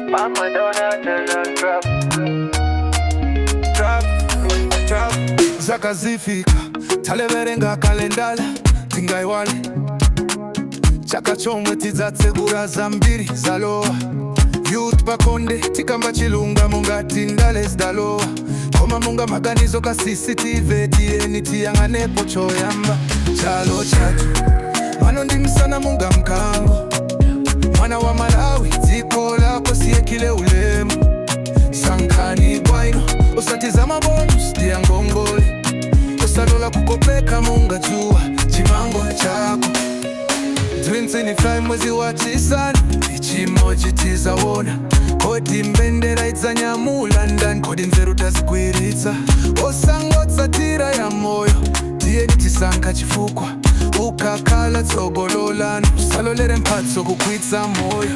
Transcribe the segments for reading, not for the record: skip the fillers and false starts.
Mama don't have trap. Trap, trap. Zaka zifika, taleverenga kalendala, tingaiwale chaka chomwe tidzatsegura zambiri zalowa. Youth pakonde, tikamba chilungamo ngati ndale zidalowa, koma munga maganizo ka CCTV. Tiyeni tiyang'anepo choyamba chalo chathu, mano ndi msana munga mkango. Mwana wa Malawi, dziko lako siyekile ulemu. Sankhani bwino, usatiza ma bonus ndiyangongole. Usalola kukopeka munga dzuwa chimango chako. 2025 mwezi wa chisanu ichimoji tizaona. Kodi mbendera idzanyamula ndani? Kodi nzeru tazigwiritsa? Osangotsatira ya moyo, tiyeni tisankha chifukwa ukakhala tsogololano. Usalolere mphatso kukwitsa moyo.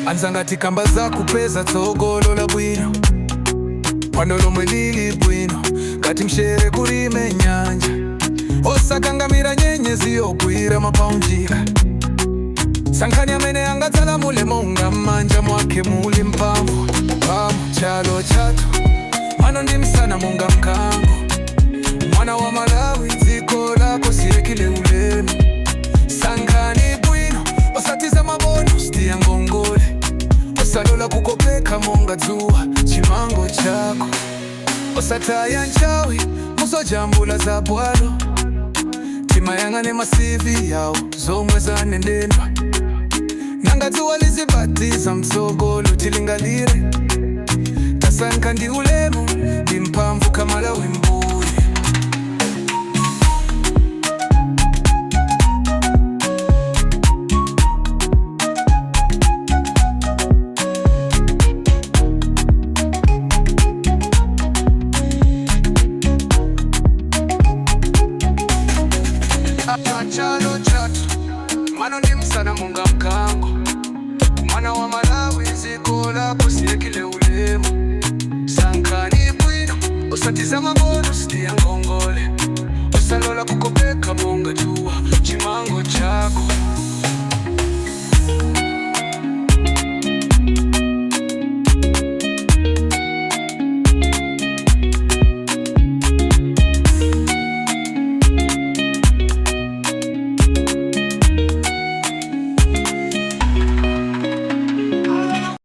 Anzanga, tikamba za kupeza tsogolo la bwino, pano lomwe lili bwino ngati mshere kulime nyanja. Osakangamira nyenyezi yogwira mapaunjika. Sankhani amene angadzalamule monga m'manja mwake muli mphamvu pamu. Chalo chathu, mano ndi msana monga mkango. Mwana wa Malawi, dziko lako siyekile ulemu. Sankhani bwino, osatiza ma bonus ndiyangongole. Osalola kukopeka monga dzuwa chimango chako. Osataya nthawi muzojambula za bwalo. Timayang'ane ma CV yawo, zomwe zanenedwa. Nanga dzuwa lizibatiza mtsogolo, tilingalire. Tasankha ndi ulemu ndi mphamvu kamalawi mbuye. Chalo chathu, mano ndi msana munga mkango. Mwana wa Malawi, dziko lako siyekile ulemu. Sankhani bwino, usatiza ma bonus ndiyangongole.